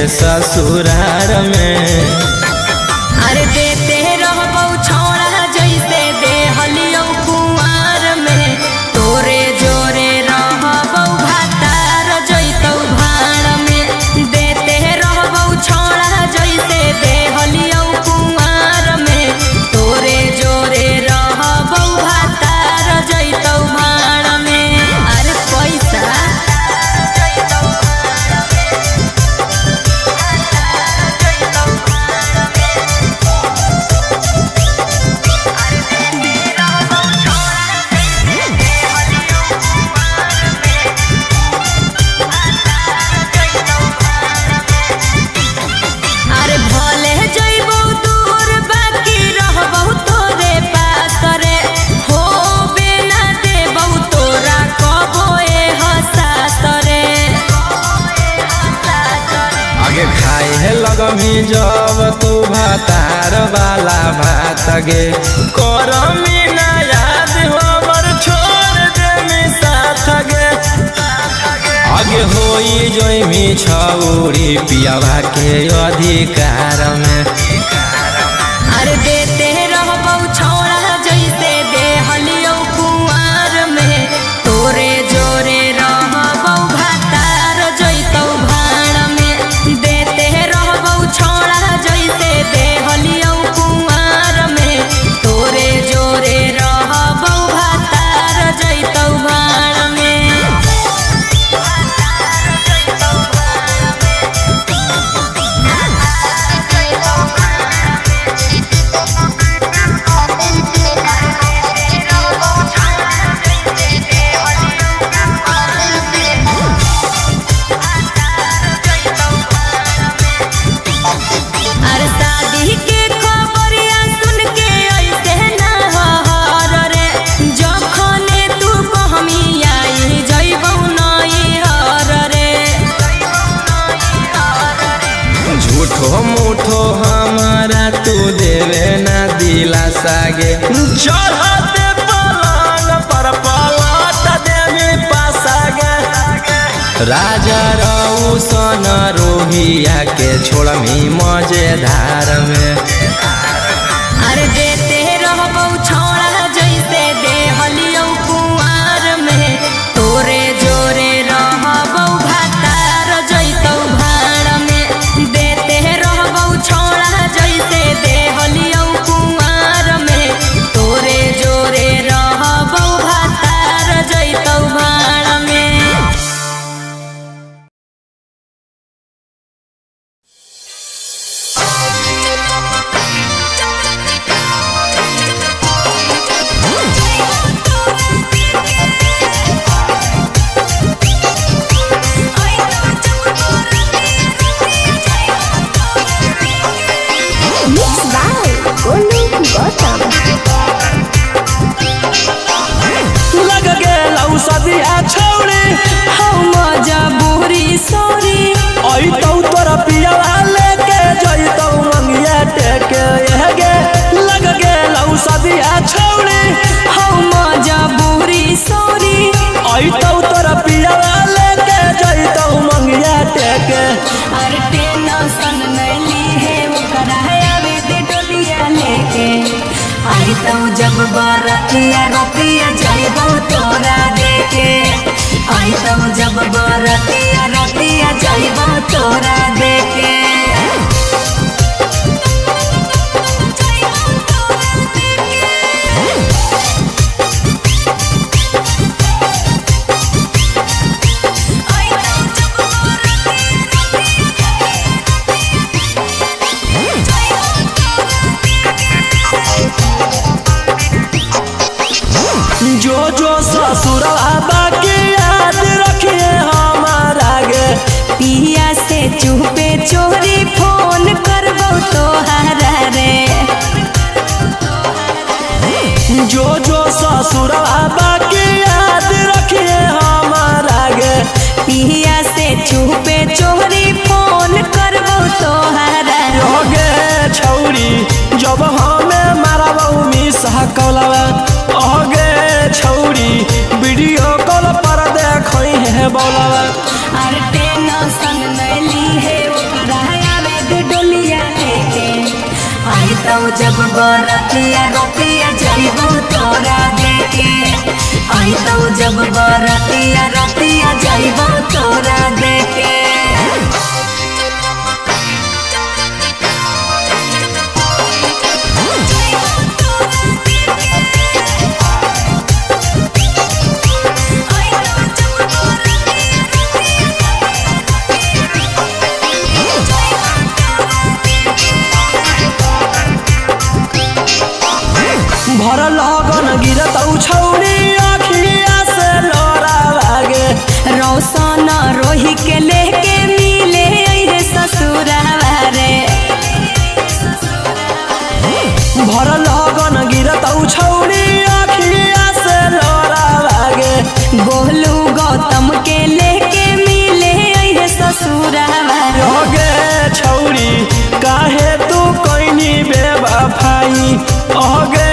ससुरार में। अरे देते रहबौ छौड़ा जैसे देहलियौ कुंवार में, तोरे जोरे रहबौ भातार जैतौ भाड़ में। देते रहबौ छौड़ा जैसे देहलियौ कुंवार में, तोरे जोरे रहबौ भातार जैतौ भाड़ में। अरे पैसा अरे भले जइबौ दूर बाकी रहबौ तोरे पास रे, हो बिना देबौ तोरा कबो ए हसास रे। आगे खाए है लगमी जब तू भातार वाला भात गे, करमी ना याद हमर छोड़ देमी साथ गे। आगे होई जइमी छौरी पियावा के अधिकार में। अरे देते रहबौ छौड़ा जैसे देहलियौ कुंवार में, तोरे जोरे रहबौ भातार जैतौ भाड़ में। देते रहबौ छौड़ा जैसे देहलियौ कुंवार में, तोरे जोरे रहबौ भातार जैतौ भाड़ में। अरे शादी के खबरिया सुन के ऐसे ना हर रे, जखने तू कहमी आई जइबौ नई हर रे। झूठो मूठो हमारा तू देवे ना दिला सागे, चढ़ते पलंग पर पलट देवी पासागे। राजा रौसन रोहिया के छोड़मी मजेदार में। अरे देते रहबौ छौड़ा जैसे देहलियौ कुंवार में, तोरे जोरे रहबौ भातार जैतौ भाड़ में। देते रहबौ छौड़ा जैसे देहलियौ कुंवार में, तोरे जोरे रहबौ भातार जैतौ भाड़ में। Mix by Golu Gautam. लग गेलौ सदिया छौड़ी, हौ मजबूरी सॉरी, अइतौ तोरा पियवा लेके जइतौ मंगिया टेके गे। लग गेलौ सदिया छौड़ी, हौ मजबूरी सॉरी, अइतौ तोरा पियवा लेके जइतौ मंगिया टेके। अरे टेंशन नहीं है ओकरा आवे दे डोलिया लेके, आई तो जब बरतिया रतिया जइबौ तोरा देके। आई तो जब बरतिया रतिया जइबौ तोरा देके। जो जो ससुरवा बाकी याद रखिए हमारा गे, पिया से चुपे चोरी फोन करबौ तोहरा रे। जो जो ससुरवा बाकी याद रखिए हमारा गे, पिया से चुपे चोरी फोन करबौ तोहरा रे। गे छौरी जब हमें मारबौ मिसा कौलवा, ओगे छौरी वीडियो कॉल पर देखै है बौलवा। अरे टेंशन नहीं है ओकरा जब बरतिया रतिया जइबो तोरा देके। आई तो जब बरतिया रतिया जइबो तोरा देके। भर लगन गिरतौ छौरी अखिया से लोरा लागे। रौशन रोही के लेके मिले अइहे ससुरावा रे। भर लगन गिरतौ छौरी अखिया से लोरा लागे। गोलू गौतम के लेके मिले अइहे ससुरावा रे। गे छौरी काहे तू कैनी बेवफाई, अगे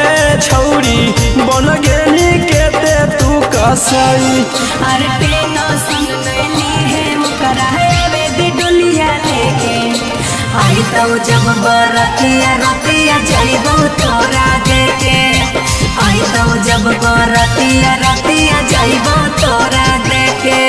छौरी बन गेनी केते तू कसाई। अरे टेंशन नैली है ओकरा आवे दे डोलिया लेके। आई तो जब बरतिया रतिया जइबो तोरा देके। आई तो जब बरतिया रतिया जइबो तोरा देके।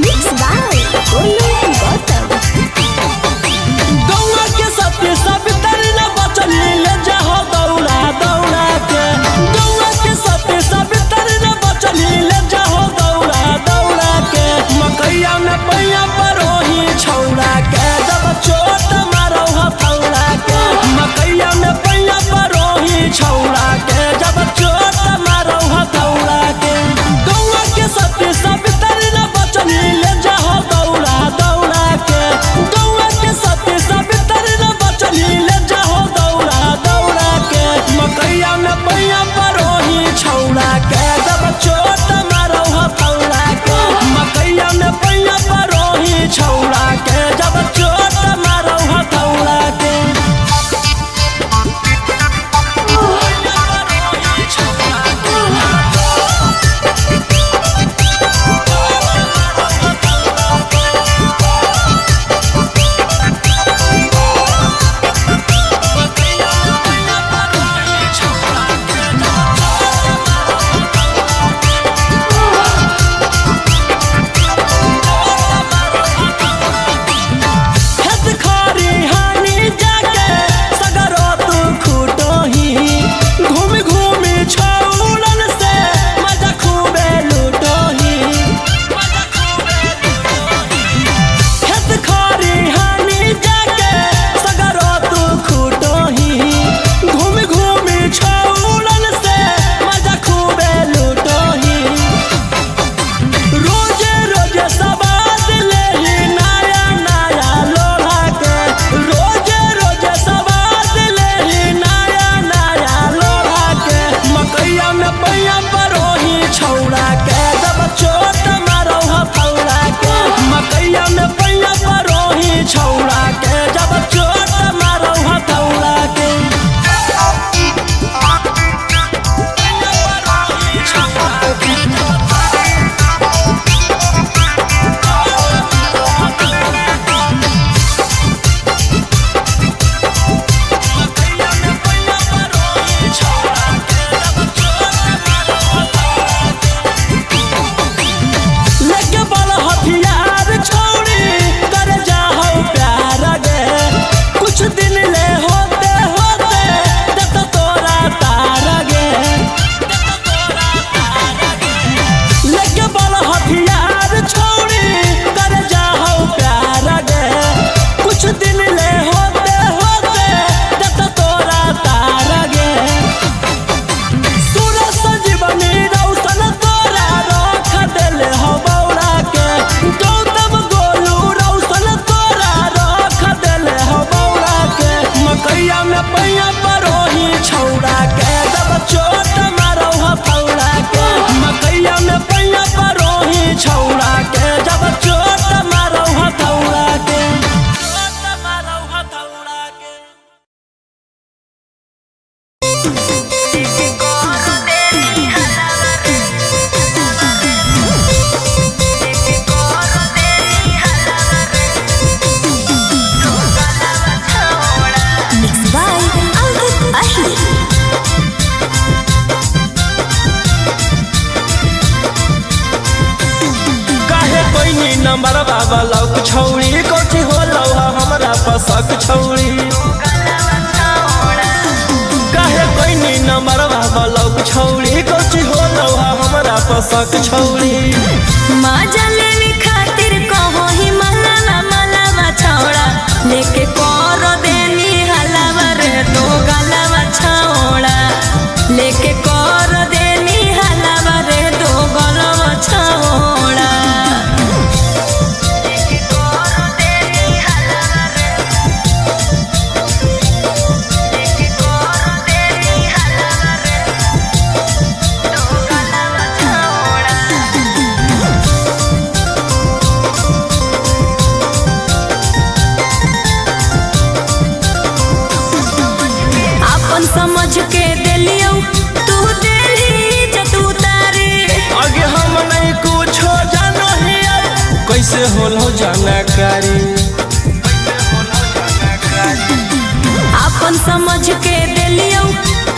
Mix by Golu Gautam. गौआ के सत्य सब तर न बचली ले जाहो दौड़ा दौड़ा के। गौआ के सत्य सब तर न बचली ले जाहो दौड़ा दौड़ा के। मकैया में पैया परोही छौड़ा के, जब चोट मारो हथौड़ा के। मकैया में पैया परोही छौड़ा के, जब चोट मारो हथौड़ा के। गौआ के सत्य सब तर न बचली ले जाहो दौड़ा दौड़ा के। गौआ के सत्य सब तर न बचली ले जाहो दौड़ा दौड़ा के। मकैया में पैया परोही छौड़ा के, जब चोट मारो हथौड़ा के। मकैया में पैया परोही छौड़ा के, जब चोट मारो हथौड़ा के। नंबर बाबा लौक छौड़ी कोठी होलौ हमरा पसक छौड़ी। काहे कोइनी नंबर बाबा लौक छौड़ी कोठी होलौ हमरा पसक छौड़ी। मजा लेवे खातिर कहो ही मलावा मलावा छौड़ा लेके कर देनी हलावा रे दो गलावा छौड़ा लेके कर देनी हलावा रे दो गलावा छौड़ा। लेके कर देनी हलावा रे, लेके कर देनी हलावा रे दो गलावा छौड़ा। अपन समझ के देलियौ तू देली इज्जत उतारी। आगे हम नहीं कुछो जानो हिया कैसे होलो जानकारी। अपन समझ के देलियौ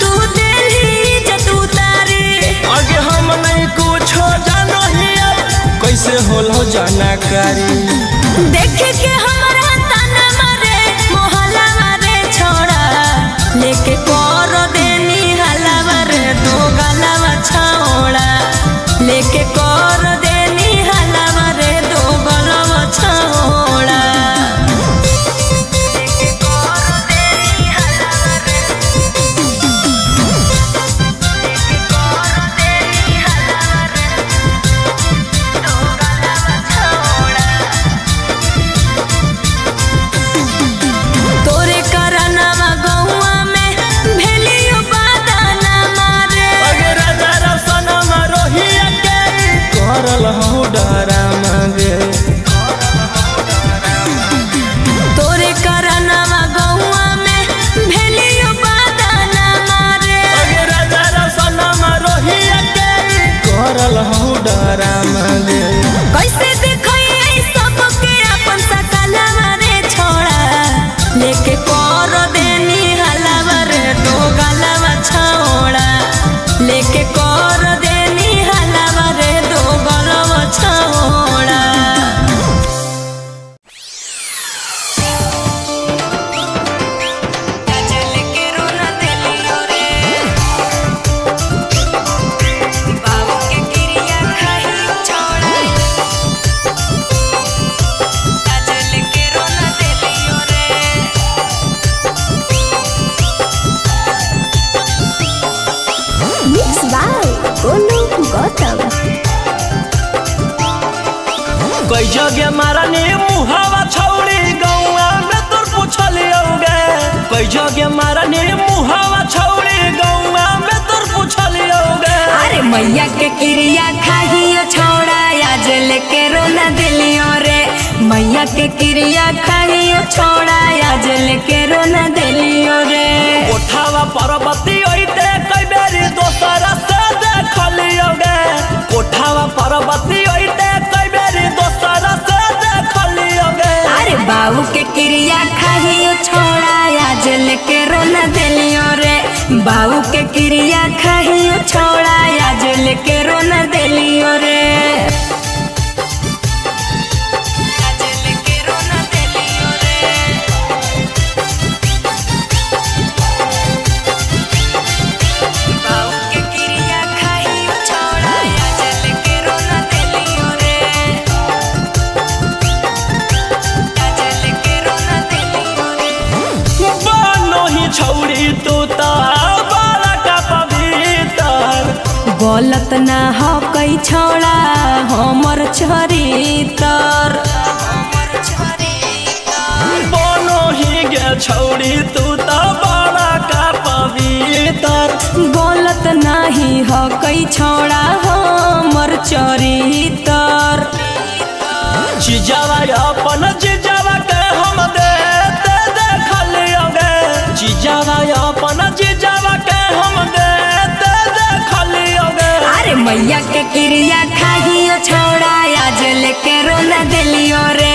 तू देली इज्जत उतारी। आगे हम नहीं कुछो जानो हिया कैसे होलो जानकारी। देख के हमरा ताना मारे मोहला मारे छोड़ा लेके कर देनी हलावा रे दो गलावा छौड़ा लेके कर देनी हलावा रे दो गलावा छौड़ा। लेके कर देनी हलावा रे, लेके कर देनी हलावा रे दो गलावा छौड़ा। तोरे करनवा गौआ में भेलियो बादाना मारे। आगे राजा रसनमा रोहिया के करल हूँ डरा मांगे। तोरे करनवा गौआ में भेलियो बादाना मारे। आगे राजा रसनमा रोहिया के करल हूँ डरा मांगे। कैसे देखई सबके अपन सकलवा रे छोड़ा लेके कर देनी हलावा रे दो गलावा छौड़ा लेके कर देनी हलावा रे दो गलावा छौड़ा। के रोना देलियो रे बाबू के क्रिया खाही छोड़ा काजल के रोना देलियो रे। Mix by Golu Gautam. कई जगह मारनी मुहावा छौड़ी गौआ में तोर पूछलियौ गे। कई जगह मारनी मुहावा छौड़ी गौआ में तोर पूछलियौ गे। अरे मैया के क्रिया खाहियो छोड़ा आज लेके रोना देलियो रे मैया के क्रिया खाहियो छोड़ा आज लेके रोना देलियो रे। कोठावा पर्वती ओइते कई बेरी दोसरा से देखलियौ गे। कोठावा पर्वती ओइते कई बेरी दोसरा से देखलियौ गे। अरे बाबू के क्रिया खाहियो छोड़ा आज लेके रोना देलियो रे बाबू के क्रिया खाहियो छोड़ा आज लेके रोना देलियो रे। आज लेके रोना देलियो रे। बाबू के क्रिया खाहियो छोड़ा आज लेके रोना देलियो रे आज लेके रोना देलियो रे। बानो ही छौड़ी तू ता बड़ा का पवित्र गलत ना हो कई छोड़ा हमर चरितर बानो ही गे छौड़ी तू ता बड़ा का पवित्र गलत नाही हो कई छोड़ा हमर चरितर। जीजावा अपन जीजावा के हम देते देखलियौ गे। जीजावा अपन जीजावा के हम देते देखलियौ गे। अरे मैया के क्रिया खाहियो छोड़ा आज लेके रोना देलियो रे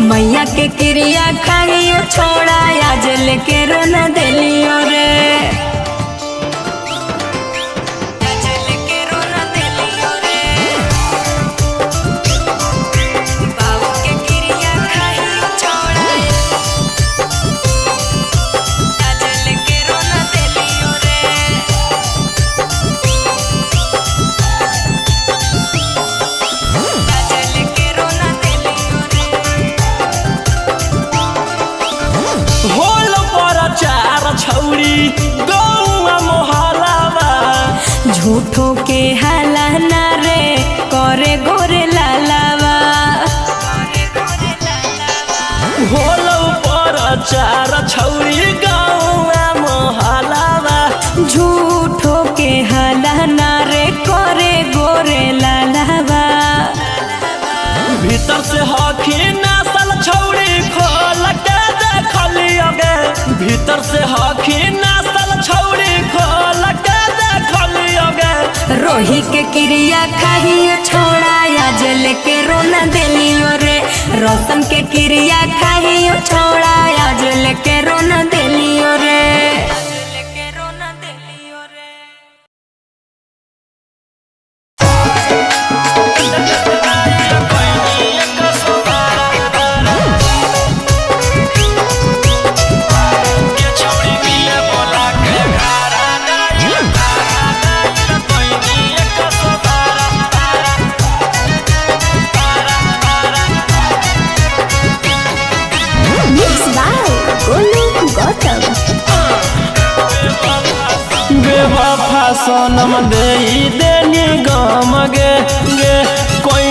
मैया के क्रिया खाहियो छोड़ा आज लेके रोना देलियो रे। आज लेके रोना देलियो रे। बाबू झूठो के हाला ना रे करे गोरे लालावा। होलौ पर चार छौरी गाँव मोहलावा। झूठो के हाला ना रे करे गोरे लालावा। भीतर से हखी नसल छौरी खोल के देखलियो गे। भीतर से हखी नसल छौरी खोल के देखलियो गे। रोही के क्रिया खाही छोड़ा आज लेके रोना देलियो रे। रोशन के क्रिया खाही छोड़ा आज लेके रोना देलियो रे। Mix by Golu Gautam. बेवफा सनम दे देनी गम गे गे। कोई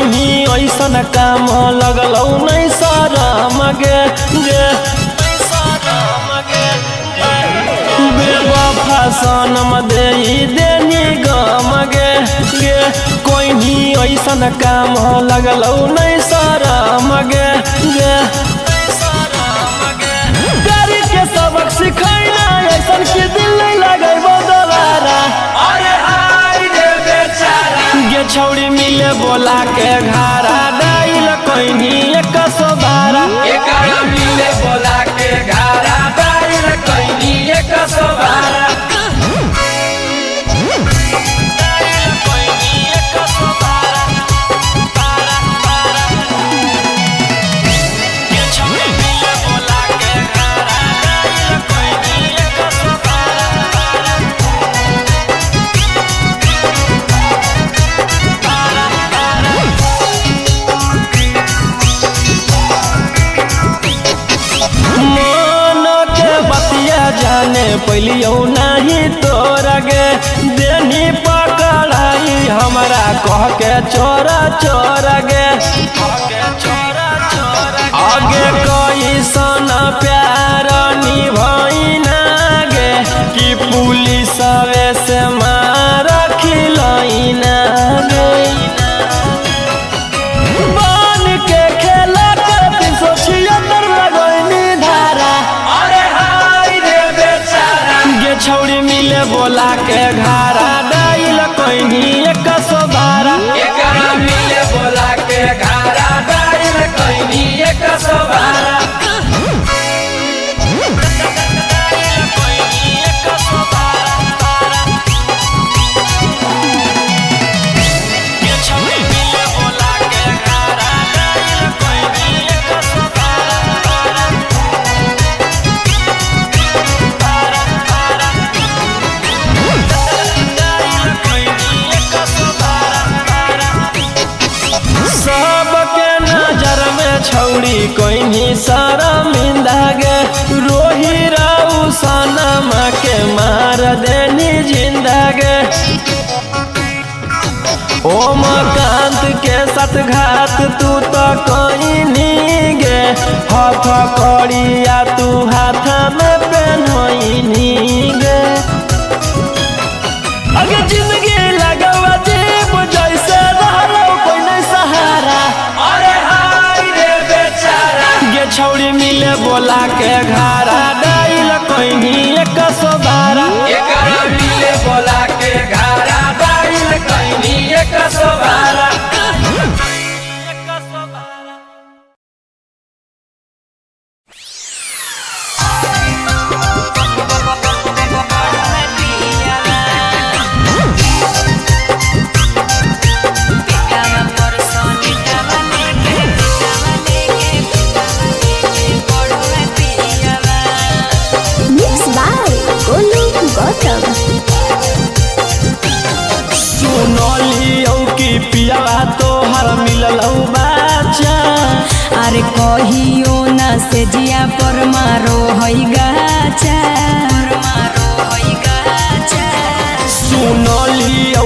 ऐसन काम लगलौ नहीं शरम गे गे। बेवफा सनम दे देनी गम गे गे। कोई ऐसन काम लगलौ नहीं शरम गे गे। प्यार के सबक सिखैना ऐसन के दिल नहीं लगैबो दोबारा। अरे हाय रे बेचारा गे छौरी मिले बोला के घारा डाइल कोइनी एक सौ बारह। एकरा मिले बोला के घारा डाइल कोइनी एक सौ बारह। मन के बतिया जाने पैलियो नहीं तोरा गे। देनी पकड़ाई हमरा कह के चोरा चोरा गे। आगे कोई सना प्यार निभाई ना गे कि पुलिस से मार खिलाई ना गे। बन के खेला कर 376 लगैनी धारा। अरे हाय रे बेचारा गे छौरी मिले बोला के घारा डाइल कोइनी एक सौ बारह। एकरा मिले बोला के घारा डाइल कोइनी एक सौ बारह। सबके नजर में छौरी कोइनी शर्मिंदा गे। रोही राउ सनम के मार देनी जिंदा गे। ओम कांत के साथ घात तू तो कोइनी गे। हथ करिया तू हाथ में पेनोइनी गे। अगे जिंदगी लगवा जीव जैसे रहलो कोई नहीं सहारा। अरे हाय रे बेचारा गे छौरी मिले बोला के घारा डाइल कोइनी एक सौ बारह। एकरा मिले बोला के घारा डाइल कोइनी एक सौ बारह। Mix by Golu Gautam. सुनलियौ कि पियावा तोहर मिललौ बाचा। अरे कहियो ना से जिया पर मारो हई गाचा। सुनलियौ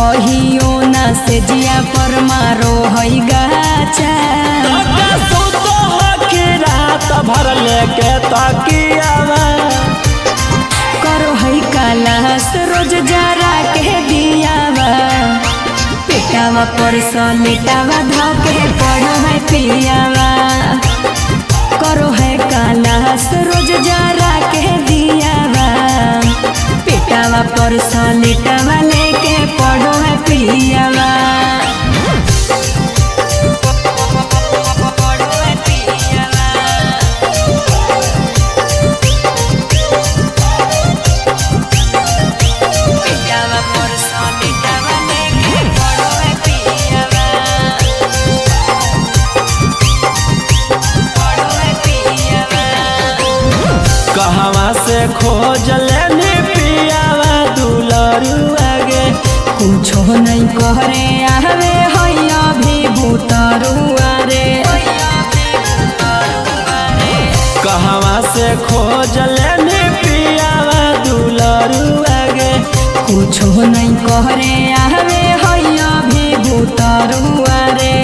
कहियो ना से जिया पर मारो है गाचा। तका सुतो हकी रात भर लेके तकियावा। करो है कलास रोज जरा के दियावा, पेटावा पर सलेटावा धके पढ़ो है पियावा। करो है कलास रोज जरा के दियावा, पेटावा पर सलेटावा लेके पढ़ो है पियावा। पढ़ो है पियावा। पेटावा पर सलेटावा लेके पढ़ो है पियावा। पढ़ो है पियावा। कहवा से खोज लेनी पियावा दुलरुआ गे। कुछो नहीं करे आवे है अभी भूतरुआ रे। कहवा से खोज लेनी पियावा दुलरुआ गे। कुछो नहीं करे आवे है अभी भूतरुआ रे।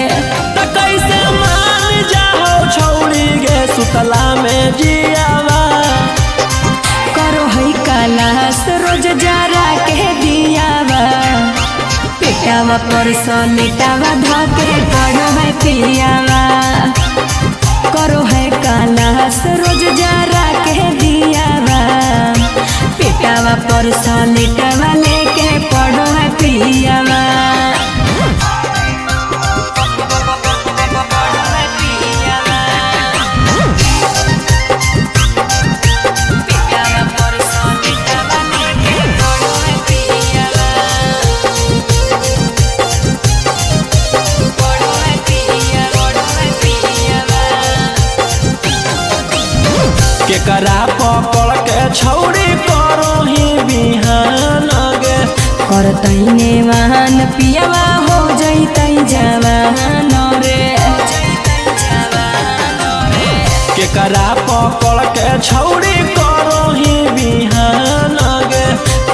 त कैसे मान जाओ छौड़ी गे सुतला में जियावा। करो है कलास रोज जरा के दियावा, पेटावा पर सलेटावा धके पढ़ो है पियावा। करो है कलास रोज जरा के दियावा, पेटावा पर सलेटावा लेके पढ़ो है पियावा। पढ़ो है पियावा। पेटावा पर सलेटावा लेके पढ़ो है पियावा। पढ़ो है पिया, पढ़ो है पियावा। केकरा पकड़ के छौड़ी करो ही बिहान गे। करतै नेवान पियावा हो जैतै जवान रे। केकरा पकड़ के छौड़ी करो ही बिहान गे।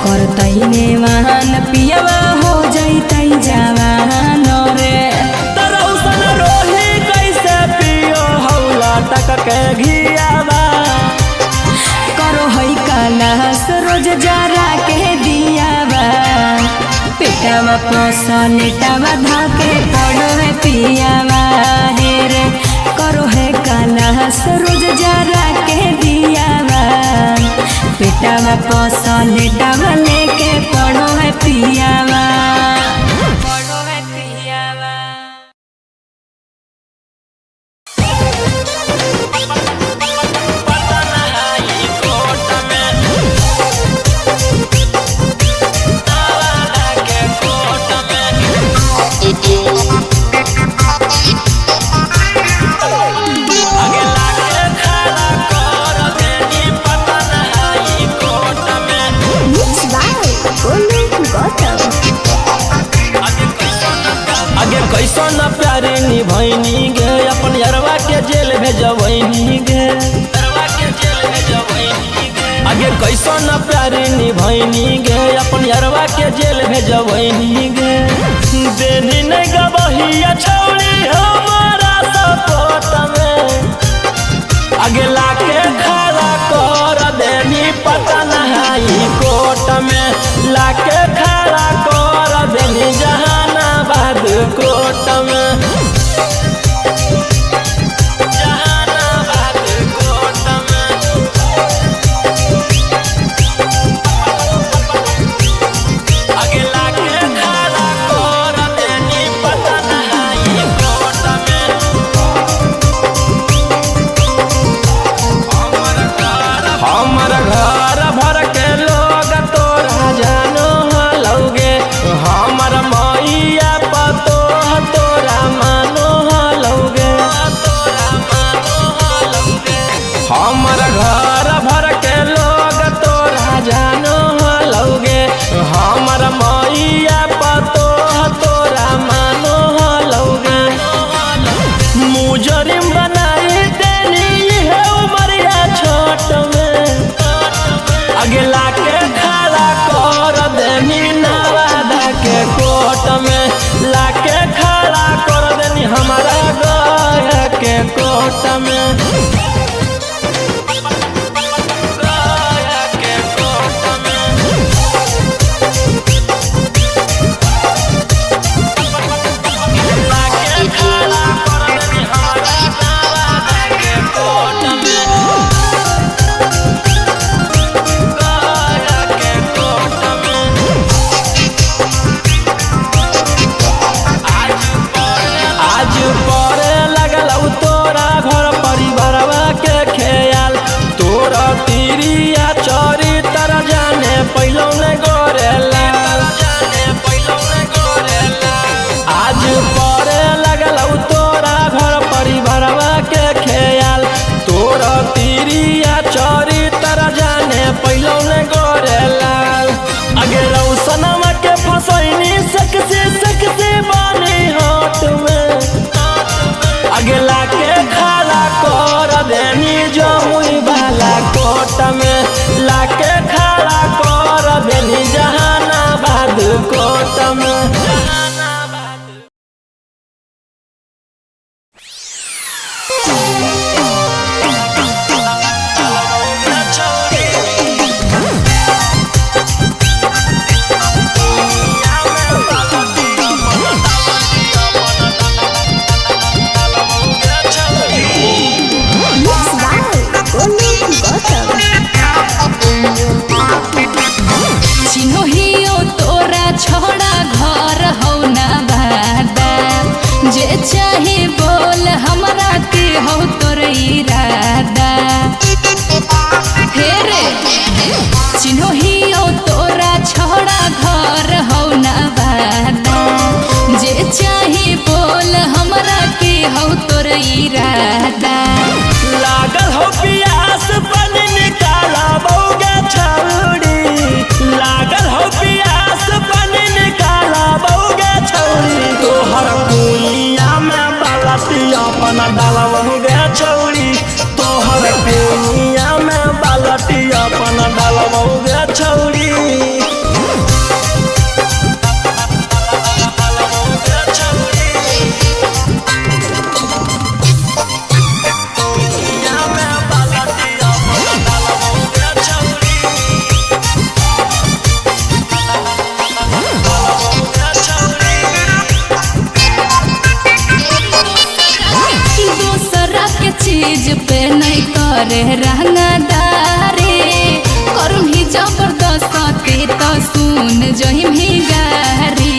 करतै नेवान पियावा हो जैतै जवान रे। तरौसन रोही कैसे पियो हौला टक के घियावा। करो है कलास रोज जरा के दियावा, पेटावा पसलेटावा धके पढ़ो है पियावा हे रे। करो है कलास रोज जरा के दियावा, पेटावा पसलेटावा लेके पढ़ो है पियावा। पढ़ो है पियावा। Mix by Golu Gautam. आगे कैसन प्यारे निभैनी गे, अपन यरवा के जेल भेजबैनी गे। आगे कैसन प्यारे निभैनी गे, अपन यरवा के जेल भेजबैनी गे। देनी नहीं गबहिया छौड़ी हमारा सपोर्ट में, आगे लाके खड़ा कर देनी पता नहीं कोर्ट में। लाके खड़ा कर देनी जहानाबाद कोर्ट में। जहानाबाद कोर्ट में। आगे लाके खड़ा कर देनी पता नहीं कोर्ट में। हमर घर भर के लोग तोरा जानो हलौगे, हमर मैया पतो तोरा मानो हलौगे। हमर घर भर के लोग तोरा जानो हलौगे, हमर मैया पतो तोरा मानो हलौगे। मुजरिम बनाई देनी है उमरिया छोट में, अगला के खड़ा कर देनी नवादा के कोर्ट। कोट में। गया के कोट में। लाके खड़ा कर देनी हमरा नवादा के कोट में। गया के कोट में। आज परे लगल तोरा घर परिवारवा के ख्याल, तोरा तिरिया चरित्र जाने पैलौ ने गोरेला। आज परे लगल तोरा घर परिवारवा के ख्याल, तोरा तिरिया चरित्र जाने पैलौ ने गोरेला। अगे रौसनमा के फसैनी सकसे सकसे बानी हाथ में, अगला के खाला कर देनी जमुई वाला कोट में। लाके खाला कर देनी जहानाबाद कोट में। Mixed by Golu Gautam. चिन्हियो तोरा छोड़ा घर हौ ना बादा, जे चाहे बोल हमरा के हौ तोर इरादा। हे रे चिन्हियो तोरा छोड़ा घर हौ ना बादा, जे चाहे बोल हमरा के हौ तोर इरादा। लागल हो पियास पानी निकाला बौगे छौड़ी, लागल हो पियास पानी निकाला बौगे छौड़ी। तोहर कुइया में बालती अपन डालबौगे छौड़ी, तोहर कुइया में बालती अपन डालबौगे छौड़ी। डालबौगे छौड़ी। दूसरा के चीज पे नहीं करे रंगदारी, करुण ही जबरदस्ती तो सुन जहिम ही गारी।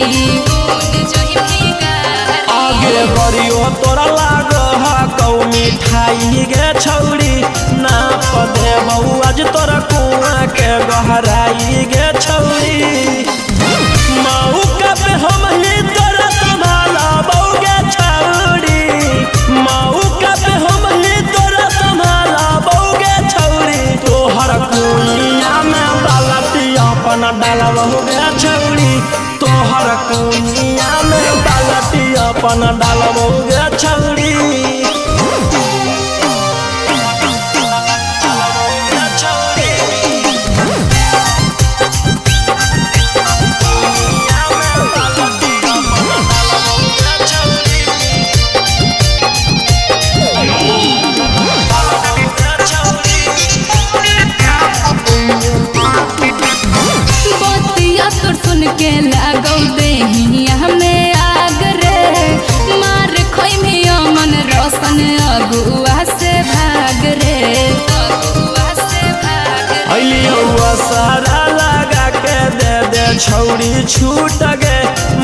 आगे बरियो तोरा लाग कौ मिठाई गे छौड़ी, नाप देबौ आज तोरा कुआं के गहराई गे छौड़ी। मऊ पे हम ही तोरा संभाला बौगे छौड़ी, मऊ पे हम ही तोरा संभाला बौगे छौड़ी। तोहर कुइया में बालती अपन डालबौगे छौड़ी, तोहर कुइया में बालती अपन डालबौगे छौड़ी। बतिया तोर सुन के लागौ देहिया में आग रे, मार खोई में अमन रोशन अगुआ से भाग रे। अगुआ से भाग रे। अइलियौ सारा लगा के दे दे छौड़ी छूट गे,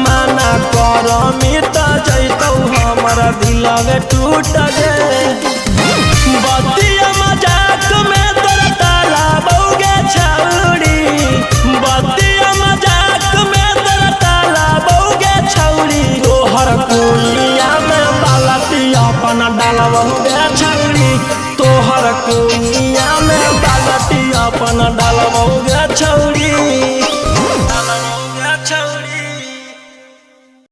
माना कर मित जैतौ हमर दिलवे टूट गे। बतिया